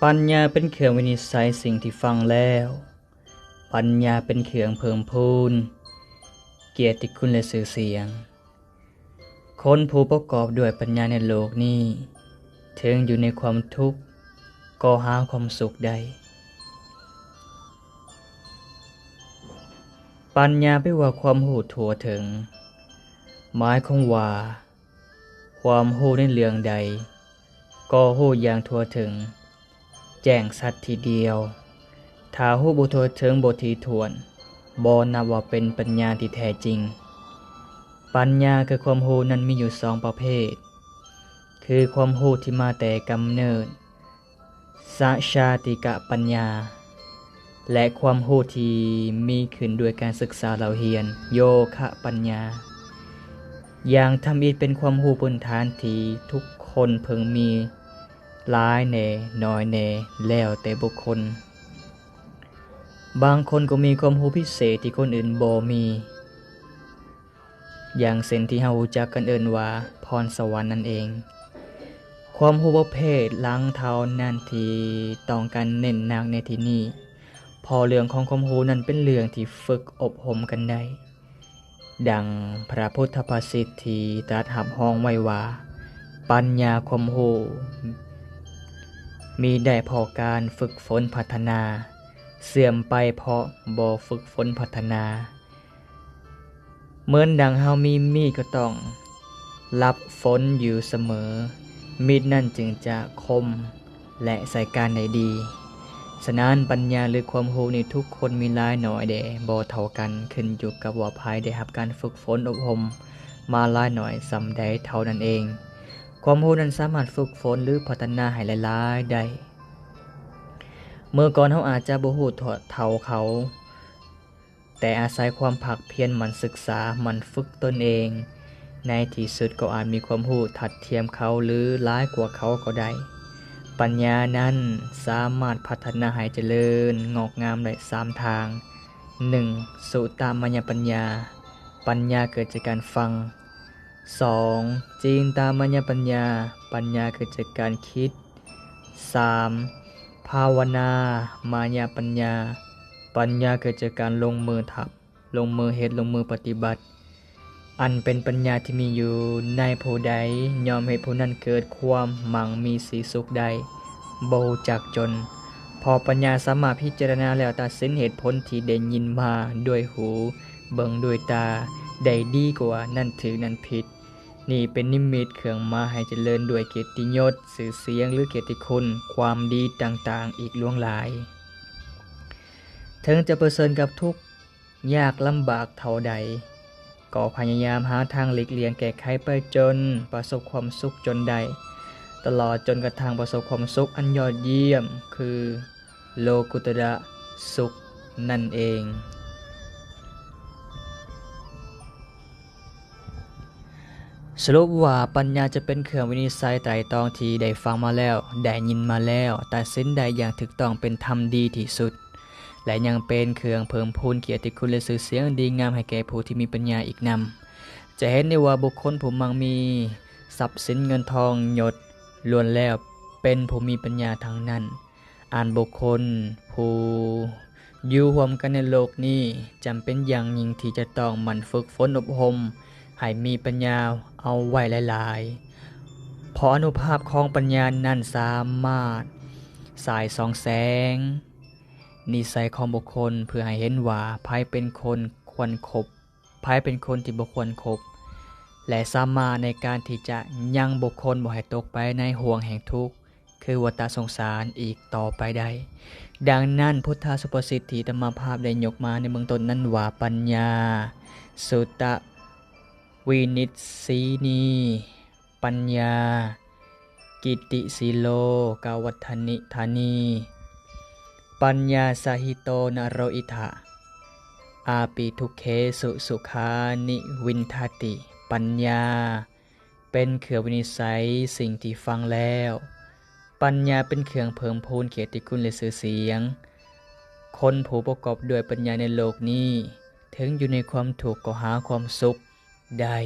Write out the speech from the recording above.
ປັນຍາເປັນເຄື່ອງວິນິດໄສສິ່ງທີ່ຟັງແລ້ວ. ປັນຍາເປັນເຄື່ອງເພີ່ມພູນກຽດຕິຄຸນ ແລະ ຊື່ສຽງ. ຄົນຜູ້ປະກອບດ້ວຍປັນຍາໃນໂລກນີ້ ເຖິງຢູ່ໃນຄວາມທຸກກໍຫາຄວາມສຸກໄດ້. ປັນຍາແປວ່າຄວາມຮູ້ທົ່ວເຖິງ, ໝາຍຄວາມວ່າ ຄວາມຮູ້ໃນເລື່ອງໃດກໍຮູ້ຢ່າງທົ່ວເຖິງ, ແຈ້ງຊັດທີດຽວ. ຖ້າຮູ້ບໍ່ທົ່ວເຖິງ, ບໍ່ຖີ່ຖ້ວນ, ບໍ່ນັບວ່າເປັນປັນຍາທີ່ແທ້ຈິງ. ປັນຍາຄືຄວາມຮູ້ນັ້ນມີຢູ່ສອງປະເພດ, ຄືຄວາມຮູ້ທີ່ມາແຕ່ກຳເນີດ, ສະຊາຕິກະປັນຍາ ແລະ ຄວາມຮູ້ທີ່ມີຂຶ້ນດ້ວຍການສຶກສາເລົ່າຮຽນ, ໂຍຄະປັນຍາ. ຢ່າງທຳອິດເປັນຄວາມຮູ້ພື້ນຖານທີ່ທຸກຄົນເພິ່ງມີ, ຫຼາຍແດ່, ໜ້ອຍແດ່, ແລ້ວແຕ່ບຸກຄົນ. ບາງຄົນກໍມີຄວາມຮູ້ພິເສດທີ່ຄົນອື່ນບໍ່ມີ. ຢ່າງເຊັ່ນທີ່ເຮົາຮູ້ຈັກກັນເອີ້ນວ່າພອນສະຫວັນນັ້ນເອງ. ຄວາມຮູ້ປະເພດຫຼັງເທົ່ານັ້ນທີ່ຕ້ອງການເນັ້ນໜັກໃນທີ່ນີ້, ເພາະເລື່ອງຂອງຄວາມຮູ້ນັ້ນເປັນເລື່ອງທີ່ຝຶກອົບຮົມກັນໄດ້. ດັ່ງພະພຸດທະພາສິດທີ່ຕະລັດຮັບຮອງໄວ້ວ່າ, ປັນຍາຄວາມຮູ້ມີໄດ້ເພາະການຝຶກຝົນພັດທະນາ, ເສື່ອມໄປເພາະບໍ່ຝຶກຝົນພັດທະນາ. ເໝືອນດັ່ງເຮົາມີມີດກໍຕ້ອງລັບຝົນຢູ່ສະເໝີ, ມີດນັ້ນຈຶ່ງຈະຄົມ ແລະ ໃຊ້ການໄດ້ດີ. ສະນັ້ນ, ປັນຍາ ຫຼື ຄວາມຮູ້ນີ້ທຸກຄົນມີຫຼາຍໜ້ອຍແດ່ບໍ່ເທົ່າກັນ, ຂຶ້ນຢູ່ກັບວ່າໃຜໄດ້ຮັບການຝຶກຝົນອົບຮົມມາຫຼາຍໜ້ອຍສ່ຳໃດເທົ່ານັ້ນເອງ. ຄວາມຮູ້ນັ້ນສາມາດຝຶກຝົນ ຫຼື ພັດທະນາໃຫ້ຫຼາຍໆໄດ້. ເມື່ອກ່ອນເຮົາອາດຈະບໍ່ຮູ້ເທົ່າເຂົາ, ແຕ່ອາໄສຄວາມພາກພຽນ, ໝັ່ນສຶກສາ, ໝັ່ນຝຶກຕົນເອງ, ໃນທີ່ສຸດກໍອາດມີຄວາມຮູ້ທັດທຽມເຂົາ ຫຼື ຫຼາຍກວ່າເຂົາກໍໄດ້. ປັນຍານັ້ນສາມາດພັດທະນາໃຫ້ຈະເລີນງອກງາມໄດ້ສາມທາງ. ໜຶ່ງ, ສຸຕະມະຍະປັນຍາ, ປັນຍາເກີດຈາກການຟັງ. ສອງ, ຈິນຕາມະຍະປັນຍາ, ປັນຍາເກີດຈາກການຄິດ. ສາມ, ພາວະນາມະຍະປັນຍາ, ປັນຍາເກີດຈາກການລົງມືທຳ, ລົງມືເຮັດ, ລົງມືປະຕິບັດ. ອັນເປັນປັນຍາທີ່ມີຢູ່ໃນຜູ້ໃດ, ຍ່ອມເຮັດຜູ້ນັ້ນເກີດຄວາມໝັ່ງມີສີສຸກໄດ້, ບໍ່ຮູ້ຈັກຈົນ. ເພາະປັນຍາສາມາດພິຈາລະນາແລ້ວຕັດສິນເຫດຜົນທີ່ໄດ້ຍິນມາດ້ວຍຫູ, ເບິ່ງດ້ວຍຕາ, ໄດ້ດີກວ່ານັ້ນຖືກນັ້ນຜິດ. ນີ້ເປັນນິມິດເຄື່ອງໝາຍໃຫ້ຈະເລີນດ້ວຍກຽດຕິຍົດ, ຊື່ສຽງ ຫຼື ກຽດຕິຄຸນ, ຄວາມດີຕ່າງໆອີກຫຼວງຫຼາຍ. ເຖິງຈະປະເຊີນກັບທຸກຍາກລຳບາກເທົ່າໃດ, ກໍພະຍາຍາມຫາທາງຫຼີກລ່ຽງແກ້ໄຂໄປຈົນປະສົບຄວາມສຸກຈົນໄດ້, ຕະຫຼອດຈົນກະທັ້ງປະສົບຄວາມສຸກອັນຍອດຢ້ຽມ ຄື ໂລກຸດຕະລະສຸກນັ້ນເອງ. ສະຫຼຸບວ່າ, ປັນຍາຈະເປັນເຄື່ອງວິນິດໄສໄຕຕອງທີ່ໄດ້ຟັງມາແລ້ວ, ໄດ້ຍິນມາແລ້ວ, ຕັດສິນໄດ້ຢ່າງຖືກຕ້ອງເປັນທຳດີທີ່ສຸດ, ແລະ ຍັງເປັນເຄື່ອງເພີ່ມພູນກຽດຕິຄຸນ ແລະ ຊື່ສຽງອັນດີງາມໃຫ້ແກ່ຜູ້ທີ່ມີປັນຍາອີກນຳ. ຈະເຫັນໄດ້ວ່າບຸກຄົນຜູ້ມັກມີຊັບສິນເງິນທອງຍົດ ລ້ວນແລ້ວເປັນຜູ້ມີປັນຍາທັງນັ້ນ. ອັນບຸກຄົນຜູ້ຢູ່ຮ່ວມກັນໃນໂລກນີ້ ຈຳເປັນຢ່າງຍິ່ງທີ່ຈະຕ້ອງໝັ່ນຝຶກຝົນອົບຮົມໃຫ້ມີປັນຍາເອົາໄວ້ຫຼາຍໆ, ເພາະອານຸພາບຂອງປັນຍານັ້ນສາມາດສາຍສ່ອງແສງນິໄສຂອງບຸກຄົນ ເພື່ອໃຫ້ເຫັນວ່າໃຜເປັນຄົນຄວນຄົບ, ໃຜເປັນຄົນທີ່ບໍ່ຄວນຄົບ, ແລະ ສາມາດໃນການທີ່ຈະຍັງບຸກຄົນບໍ່ໃຫ້ຕົກໄປໃນຫ່ວງແຫ່ງທຸກ ຄືວັດຕະສົງສານອີກຕໍ່ໄປໄດ້. ດັ່ງນັ້ນ, ພຸດທະສຸພາສິດທີ່ອາດຕະມາພາບໄດ້ຍົກມາໃນເບື້ອງຕົ້ນນັ້ນວ່າ ປັນຍາ ສຸຕະວິນິດສີນີ, ປັນຍາ ກິດຕິສີໂລກະວັດທະນິທານີ, ປັນຍາສະຫິໂຕນະໂຣອິດຖະ, ອາປິທຸກເຂສຸສຸຂານິວິນທະຕິ. ປັນຍາ ເປັນເຄື່ອງວິນິດໄສສິ່ງທີ່ຟັງແລ້ວ. ປັນຍາເປັນເຄື່ອງເພີ່ມພູນກຽດຕິຄຸນ ແລະ ຊື່ສຽງ. ຄົນຜູ້ປະກອບດ້ວຍປັນຍາໃນໂລກນີ້ ເຖິງຢູ່ໃນຄວາມທຸກກໍຫາຄວາມສຸກໄດ້.